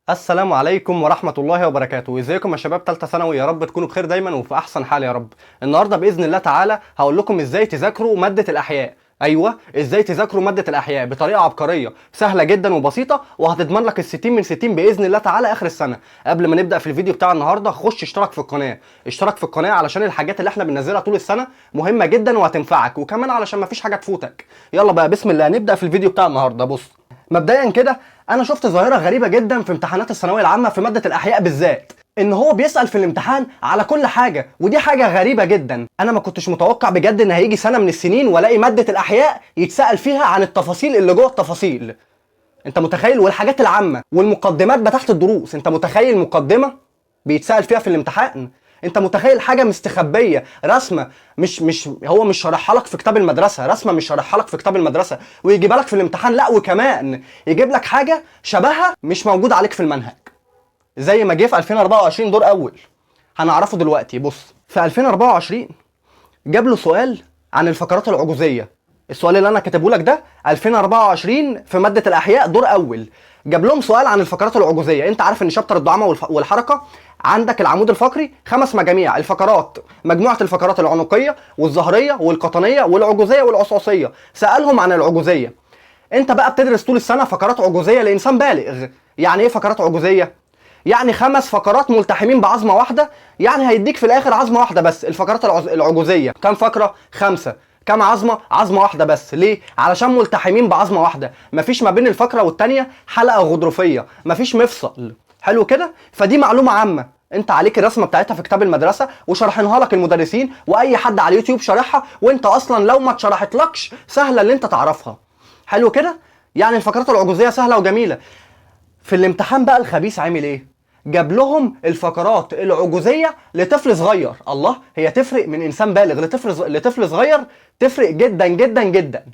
السلام عليكم ورحمة الله وبركاته. ازيكم يا شباب تالتة ثانوي؟ يا رب تكونوا بخير دايما وفي احسن حال يا رب. النهارده باذن الله تعالى هقول لكم ازاي تذاكروا مادة الاحياء. ايوه، ازاي تذاكروا مادة الاحياء بطريقة عبقرية سهلة جدا وبسيطة، وهتضمن لك ال60 من 60 باذن الله تعالى اخر السنة. قبل ما نبدأ في الفيديو بتاع النهارده، خش اشترك في القناة، اشترك في القناة علشان الحاجات اللي احنا بننزلها طول السنة مهمة جدا وهتنفعك، وكمان علشان مفيش حاجة تفوتك. يلا بقى بسم الله نبدأ في الفيديو بتاع النهارده. بص، مبدئيا كده انا شفت ظاهره غريبة جدا في امتحانات الثانوية العامة في مادة الاحياء بالذات، ان هو بيسال في الامتحان على كل حاجة، ودي حاجة غريبة جدا. انا ما كنتش متوقع بجد ان هيجي سنة من السنين والاقي مادة الاحياء يتسال فيها عن التفاصيل اللي جوه التفاصيل. انت متخيل؟ والحاجات العامة والمقدمات بتاعت الدروس. انت متخيل مقدمه بيتسال فيها في الامتحان؟ انت متخيل حاجة مستخبيه، رسمه مش هو مش شارحها لك في كتاب المدرسة، رسمه مش شارحها لك في كتاب المدرسة ويجيبها لك في الامتحان. لا، وكمان يجيب لك حاجة شبهها مش موجودة عليك في المنهج، زي ما جه في 2024 دور اول، هنعرفه دلوقتي. بص، في 2024 جاب له سؤال عن الفقرات العجوزيه. السؤال اللي انا كاتبه لك ده 2024 في مادة الاحياء دور اول، جاب لهم سؤال عن الفقرات العجوزيه. انت عارف ان chapter الدعامه والحركة عندك العمود الفقري 5 مجاميع الفقرات، مجموعة الفقرات العنقيه والظهريه والقطنيه والعجوزيه والعصعصيه. سالهم عن العجوزيه. انت بقى بتدرس طول السنة فقرات عجوزيه لانسان بالغ. يعني ايه فقرات عجوزيه؟ يعني 5 فقرات ملتحمين بعظمة واحدة، يعني هيديك في الاخر عظمه واحدة بس. الفقرات العجوزيه كام فقره؟ 5. كام عظمه؟ عظمه واحدة بس. ليه؟ علشان ملتحمين بعظمة واحدة، مفيش ما بين الفقرة والتانية حلقة غضروفيه، مفيش مفصل. حلو كده؟ فدي معلومة عامة انت عليك الرسمة بتاعتها في كتاب المدرسة وشرحينها لك المدرسين واي حد على اليوتيوب شارحها، وانت اصلا لو ما اتشرحتلكش سهلة اللي انت تعرفها. حلو كده؟ يعني الفقرات العجوزيه سهلة وجميلة. في الامتحان بقى الخبيث عامل ايه؟ جاب لهم الفقرات العجوزيه لطفل صغير. الله، هي تفرق من انسان بالغ لطفل صغير؟ تفرق جدا جدا جدا.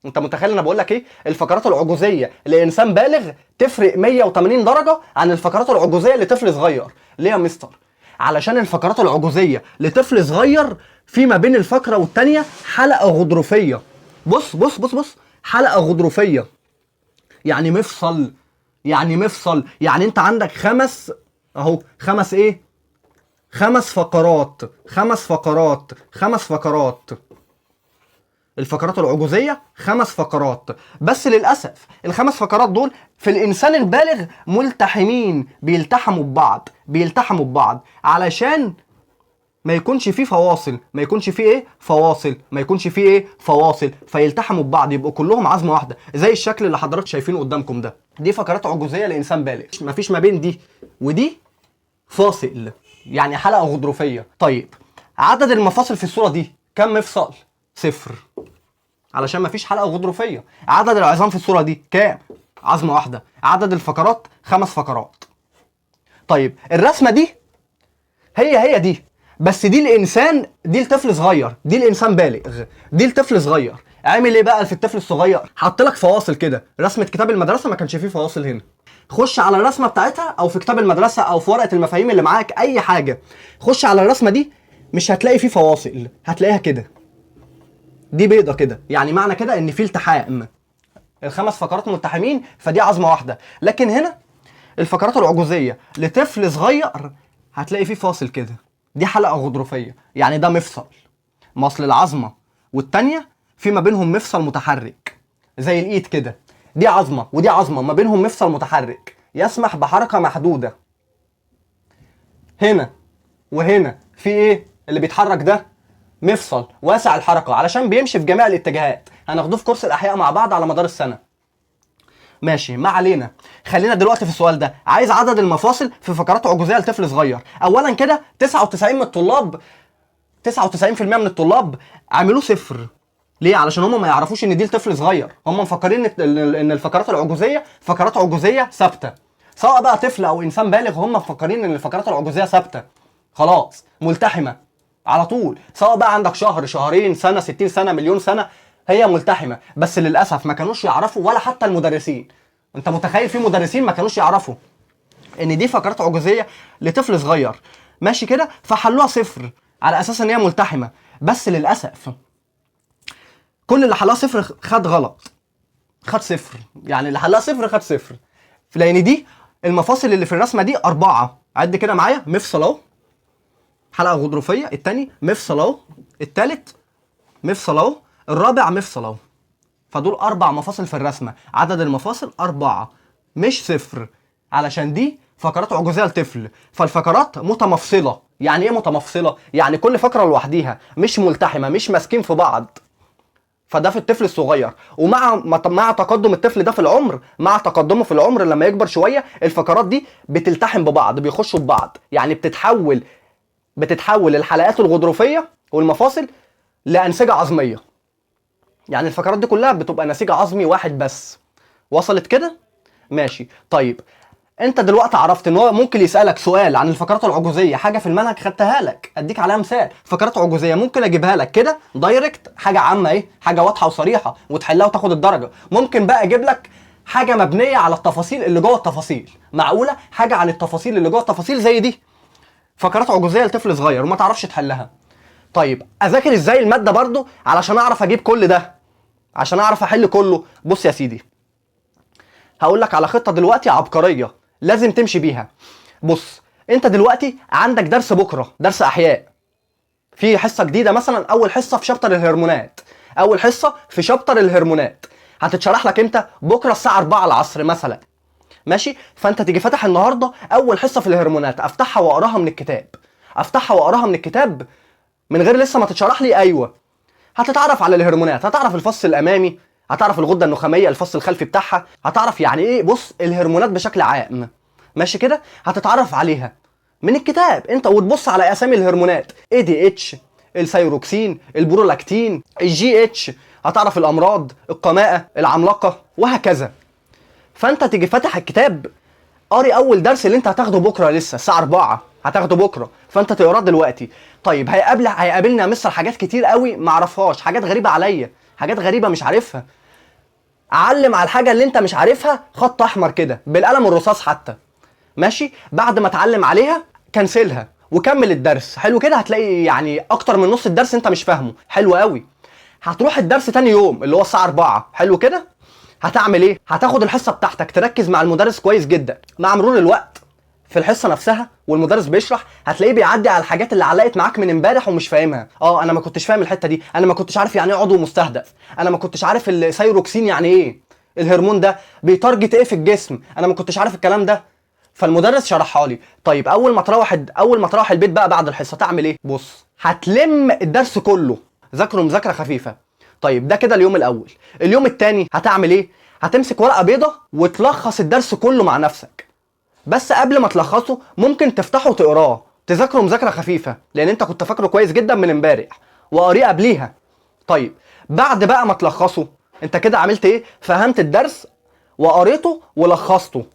انت متخيل انا بقول لك ايه؟ الفقرات العجوزيه لانسان بالغ تفرق 180 درجه عن الفقرات العجوزيه لطفل صغير. ليه يا مستر؟ علشان الفقرات العجوزيه لطفل صغير في ما بين الفقرة والتانية حلقة غضروفيه. بص بص بص بص، حلقة غضروفيه يعني مفصل، يعني مفصل، يعني انت عندك 5 اهو، 5 ايه؟ 5 فقرات، 5 فقرات، 5 فقرات. الفقرات العجوزية 5 فقرات بس. للأسف ال5 فقرات دول في الإنسان البالغ ملتحمين، بيلتحموا ببعض، بيلتحموا ببعض علشان ما يكونش فيه فواصل، ما يكونش فيه ايه؟ فواصل، ما يكونش فيه ايه؟ فواصل، فيلتحموا ببعض يبقوا كلهم عظمة واحدة زي الشكل اللي حضرتك شايفينه قدامكم ده. دي فقرات عجوزية لإنسان بالغ، مفيش ما بين دي ودي فاصل، يعني حلقة غضروفية. طيب عدد المفاصل في الصورة دي كم مفصل؟ 0، علشان مفيش حلقة غضروفية. عدد العظام في الصورة دي كام؟ عظمة واحدة. عدد الفقرات 5 فقرات. طيب الرسمة دي هي دي، بس دي الإنسان، دي الطفل صغير، دي الإنسان بالغ، دي الطفل صغير. عامل ايه بقى في الطفل الصغير؟ حط لك فواصل كده. رسمة كتاب المدرسة ما كانش فيه فواصل هنا. خش على الرسمة بتاعتها او في كتاب المدرسة او في ورقة المفاهيم اللي معاك، اي حاجة، خش على الرسمة دي مش هتلاقي فيه فواصل، هتلاقيها كده، دي بيضة كده، يعني معنى كده ان في التحام، ال5 فقرات ملتحمين، فدي عظمة واحدة. لكن هنا الفقرات العجوزية لطفل صغير هتلاقي فيه فاصل كده، دي حلقة غضروفية، يعني ده مفصل، مصل العظمة والتانية في ما بينهم مفصل متحرك زي الايد كده، دي عظمة ودي عظمة ما بينهم مفصل متحرك يسمح بحركة محدودة. هنا وهنا في ايه اللي بيتحرك ده؟ مفصل واسع الحركة علشان بيمشي في جميع الاتجاهات. هناخده في كورس الأحياء مع بعض على مدار السنة. ماشي، ما علينا، خلينا دلوقتي في السؤال ده. عايز عدد المفاصل في فقرات عجوزية لطفل صغير. أولا كده 99 من الطلاب، 99% من الطلاب عملوه 0. ليه؟ علشان هم ما يعرفوش ان دي لطفل صغير، هم مفكرين ان الفقرات العجوزيه فقرات عجوزيه ثابتة، سواء بقى طفل او انسان بالغ، هم مفكرين ان الفقرات العجوزيه ثابتة خلاص ملتحمه على طول، سواء بقى عندك شهر، شهرين، سنة، 60 سنة، مليون سنة، هي ملتحمه. بس للاسف ما كانوش يعرفوا، ولا حتى المدرسين. انت متخيل في مدرسين ما كانوش يعرفوا ان دي فقرات عجوزيه لطفل صغير؟ ماشي كده، فحلوها 0 على اساس ان هي ملتحمه. بس للاسف كل اللي حلها 0 خد غلط، خد 0، يعني اللي حلها 0 خد 0، لان دي المفاصل اللي في الرسمة دي 4، عد كده معايا، مفصل اهو، حلقة غضروفيه، الثاني مفصل اهو، الثالث مفصل اهو، الرابع مفصل اهو. فدول 4 مفاصل في الرسمة، عدد المفاصل 4 مش 0، علشان دي فقرات عجوزيه لطفل، فالفقرات متمفصله. يعني ايه متمفصله؟ يعني كل فقره لوحديها، مش ملتحمه، مش ماسكين في بعض. فده في الطفل الصغير. ومع مع تقدم الطفل ده في العمر، مع تقدمه في العمر لما يكبر شوية، الفقرات دي بتلتحم ببعض، بيخشوا ببعض، يعني بتتحول الحلقات الغضروفيه والمفاصل لانسجه عظميه. يعني الفقرات دي كلها بتبقى نسيج عظمي واحد بس. وصلت كده؟ ماشي. طيب انت دلوقتي عرفت ان هو ممكن يسالك سؤال عن الفقرات العجوزيه، حاجة في المنهج خدتها لك، اديك عليها مثال. فقرات عجوزيه ممكن اجيبها لك كده direct، حاجة عامة ايه، حاجة واضحة وصريحة وتحلها وتاخد الدرجة. ممكن بقى اجيب لك حاجة مبنية على التفاصيل اللي جوه التفاصيل. معقولة حاجة عن التفاصيل اللي جوه التفاصيل زي دي؟ فقرات عجوزيه لطفل صغير وما تعرفش تحلها. طيب اذاكر ازاي المادة برضو علشان اعرف اجيب كل ده، عشان اعرف احل كله؟ بص يا سيدي، هقول لك على خطه دلوقتي عبقرية لازم تمشي بيها. بص، انت دلوقتي عندك درس بكره، درس احياء، في حصة جديدة مثلا، اول حصة في chapter الهرمونات، اول حصة في chapter الهرمونات هتتشرح لك امتى؟ بكره الساعة 4 العصر مثلا. ماشي؟ فانت تيجي فاتح النهارده اول حصة في الهرمونات، افتحها واقراها من الكتاب، افتحها واقراها من الكتاب من غير لسه ما تتشرح لي. ايوه، هتتعرف على الهرمونات، هتعرف الفص الامامي، هتعرف الغدة النخاميه، الفص الخلفي بتاعها، هتعرف يعني ايه بص الهرمونات بشكل عام. ماشي كده؟ هتتعرف عليها من الكتاب انت، وتبص على اسامي الهرمونات، ADH، الثيروكسين، البرولاكتين، ال GH، هتعرف الامراض، القماءه، العملاقة، وهكذا. فانت تيجي فاتح الكتاب قاري اول درس اللي انت هتاخده بكره لسه الساعة 4، هتاخده بكره، فانت تقراه دلوقتي. طيب هيقابلنا يا مستر حاجات كتير قوي ما اعرفهاش، حاجات غريبة عليا، حاجات غريبة مش عارفها. علم على الحاجة اللي انت مش عارفها خط احمر كده بالقلم الرصاص حتى. ماشي؟ بعد ما تعلم عليها كنسلها وكمل الدرس. حلو كده؟ هتلاقي يعني اكتر من نص الدرس انت مش فاهمه. حلو قوي. هتروح الدرس تاني يوم اللي هو الساعة 4. حلو كده؟ هتعمل ايه؟ هتاخد الحصة بتاعتك، تركز مع المدرس كويس جدا. مع مرور الوقت في الحصة نفسها والمدرس بيشرح هتلاقيه بيعدي على الحاجات اللي علقت معاك من امبارح ومش فاهمها. انا ما كنتش فاهم الحتة دي، انا ما كنتش عارف يعني ايه عضو مستهدف، انا ما كنتش عارف الثيروكسين يعني ايه، الهرمون ده بي target ايه في الجسم، انا ما كنتش عارف الكلام ده، فالمدرس شرحها لي. طيب اول ما تروح البيت بقى بعد الحصة تعمل ايه؟ بص، هتلم الدرس كله، ذاكره مذاكرة خفيفة. طيب ده كده اليوم الاول. اليوم الثاني هتعمل ايه؟ هتمسك ورقة بيضة وتلخص الدرس كله مع نفسك. بس قبل ما تلخصه ممكن تفتحه وتقراه، تذاكره مذاكرة خفيفة، لان انت كنت فاكره كويس جدا من امبارح وقاريه قبليها. طيب بعد بقى ما تلخصه انت كده عملت ايه؟ فهمت الدرس وقريته ولخصته،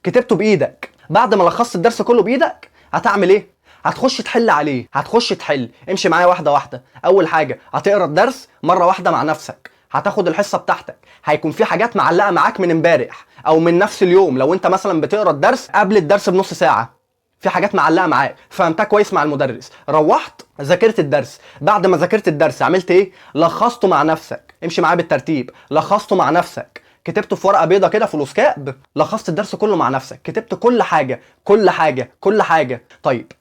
كتبته بايدك. بعد ما لخصت الدرس كله بايدك هتعمل ايه؟ هتخش تحل عليه. هتخش تحل. امشي معايا واحدة واحدة. اول حاجة هتقرا الدرس مرة واحدة مع نفسك، هتاخد الحصة بتاعتك، هيكون في حاجات معلقه معاك من امبارح او من نفس اليوم. لو انت مثلا بتقرا الدرس قبل الدرس بنص ساعة، في حاجات معلقه معاك، فهمتها كويس مع المدرس، روحت ذاكرت الدرس. بعد ما ذاكرت الدرس عملت ايه؟ لخصته مع نفسك. امشي معايا بالترتيب. لخصته مع نفسك، كتبته في ورقة بيضة كده فلوسكاب، لخصت الدرس كله مع نفسك، كتبت كل حاجة كل حاجة كل حاجة. طيب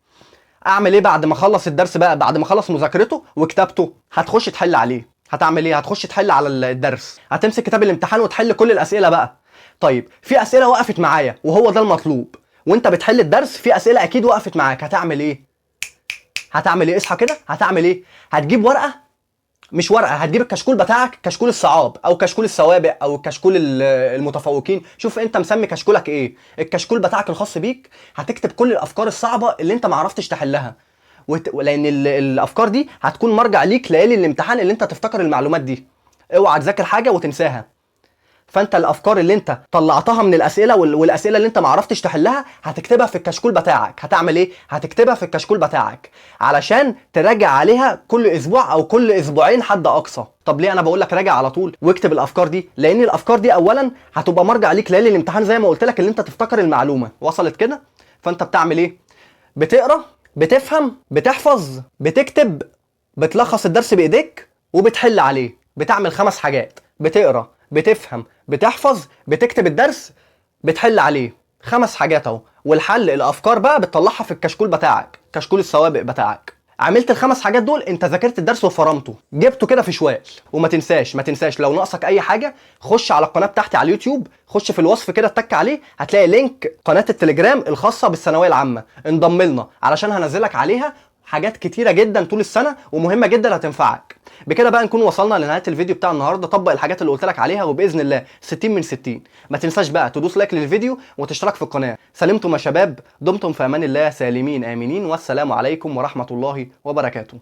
اعمل ايه بعد ما اخلص الدرس بقى؟ بعد ما اخلص مذاكرته وكتابته هتخش تحل عليه. هتعمل ايه؟ هتخش تحل على الدرس، هتمسك كتاب الامتحان وتحل كل الاسئلة بقى. طيب في اسئلة وقفت معايا وهو ده المطلوب، وانت بتحل الدرس في اسئلة اكيد وقفت معاك، هتعمل ايه؟ هتعمل ايه؟ اصحى كده، هتعمل ايه؟ هتجيب ورقة، مش ورقة، هتجيب الكشكول بتاعك، كشكول الصعاب او كشكول السوابق او كشكول المتفوقين، شوف انت مسمي كشكولك ايه، الكشكول بتاعك الخاص بيك. هتكتب كل الافكار الصعبة اللي انت ما عرفتش تحلها، لان الافكار دي هتكون مرجع ليك ليالي الامتحان اللي انت تفتكر المعلومات دي. اوعى تذاكر حاجة وتنساها. فانت الافكار اللي انت طلعتها من الاسئلة والاسئلة اللي انت ما عرفتش تحلها هتكتبها في الكشكول بتاعك. هتعمل ايه؟ هتكتبها في الكشكول بتاعك علشان تراجع عليها كل اسبوع او كل اسبوعين حد اقصى. طب ليه انا بقول لك راجع على طول واكتب الافكار دي؟ لان الافكار دي اولا هتبقى مرجع ليك ليالي الامتحان زي ما قلت لك، اللي انت تفتكر المعلومة. وصلت كده؟ فانت بتعمل ايه؟ بتقرا، بتفهم، بتحفظ، بتكتب، بتلخص الدرس بايديك، وبتحل عليه. بتعمل 5 حاجات: بتقرا، بتفهم، بتحفظ، بتكتب الدرس، بتحل عليه. 5 حاجات اهو. والحل الافكار بقى بتطلعها في الكشكول بتاعك، كشكول السوابق بتاعك. عملت ال5 حاجات دول انت ذاكرت الدرس وفرمته، جبته كده في شوال. وما تنساش ما تنساش لو ناقصك اي حاجة خش على القناة بتاعتي على اليوتيوب، خش في الوصف كده اتك عليه، هتلاقي link قناة التليجرام الخاصة بالثانويه العامة، انضم لنا علشان هنزلك عليها حاجات كتيرة جدا طول السنة ومهمة جدا هتنفعك. بكده بقى نكون وصلنا لنهاية الفيديو بتاع النهارده. طبق الحاجات اللي قلت لك عليها وباذن الله 60 من 60. ما تنساش بقى تدوس like للفيديو وتشترك في القناة. سلمتم يا شباب، دمتم في امان الله سالمين امنين، والسلام عليكم ورحمة الله وبركاته.